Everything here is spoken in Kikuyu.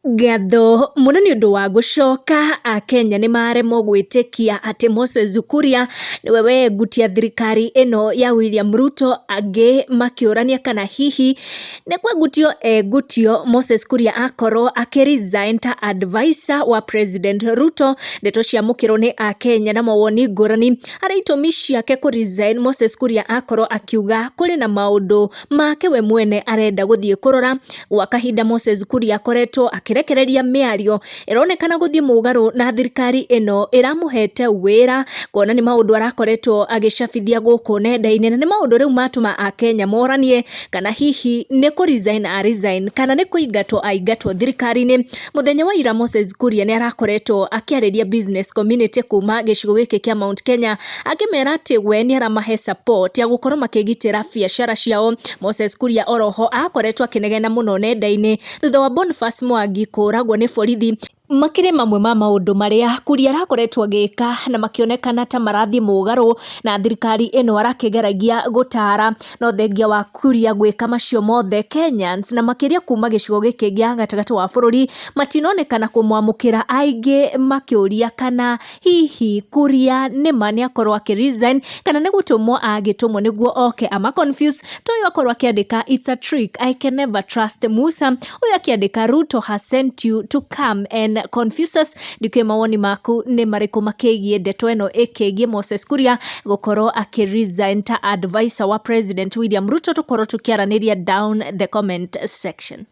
Ngatho mũno nĩ ũndũ wa gũcoka. Akenya nĩ maremwo gwĩtĩkia atĩ Moses Kuria nĩwe wengutia thirikari ĩno ya William Ruto, angĩ makĩũrania kana hihi nĩ kwengutio engutio Moses Kuria akorwo akĩ resign ta advisor wa President Ruto. Ndeto ciamũkĩrwo nĩ Akenya na mawoni ngũrani harĩ itũmi ciake kũ resign. Moses Kuria akorwo akiuga kũrĩ na maũndũ make we mwene arenda gũthiĩ kũrora. Gwa kahinda Moses Kuria akoretwo akĩrekereria mĩario ĩronekana gũthiĩ mũgarũ na thirikari ĩno ĩramũhete wĩra, kuona nĩ maũndũ arakoretwo agĩcabithia gũkũ nenda-inĩ, na nĩ maũndũ rĩu matũma Akenya moranie kana hihi nĩ kũ resign a resign kana nĩ kũingatwo aingatwo thirikari-inĩ. Mũthenya wa ira Moses Kuria nĩ arakoretwo akĩarĩria business community kuma gĩcigo gĩkĩ kĩa Mount Kenya, akĩmera atĩ we nĩ aramahe support ya gũkorwo makĩgitĩra biacara ciao. Moses Kuria oroho akoretwo akĩnegena mũno nenda-inĩ thutha wa Boniface Mwangi kũragwo nĩ borithi. Makĩrĩ mamwe ma maũndũ marĩa Kuria arakoretwo agĩka na makĩonekana ta marathiĩ mũgarũ na thirikari ĩno arakĩgeragia gũtara. No thengia wa Kuria gwĩka macio mothe, Kenyans na makĩria kuma gĩcigo gĩkĩ gĩa gatagatĩ wa bũrũri matinonekana kũmwamũkĩra, aingĩ makĩũria kana hihi Kuria nĩma nĩ akorwo akĩ resign kana nĩ gũtũmwo agĩtũmwo nĩguo oke ama confuse. Ta ũyũ akorwo akĩandĩka, "It's a trick, I can never trust Musa." Ũyũ akĩandĩka, "Ruto has sent you to come and confuse us." Ndikĩũĩ mawoni maku nĩ marĩkũ makĩgiĩ ndeto ĩno ĩkĩgiĩ Moses Kuria gũkorwo akĩ resign ta advisor wa President William Ruto. Tũkorwo tũkĩaranĩria down the comment section.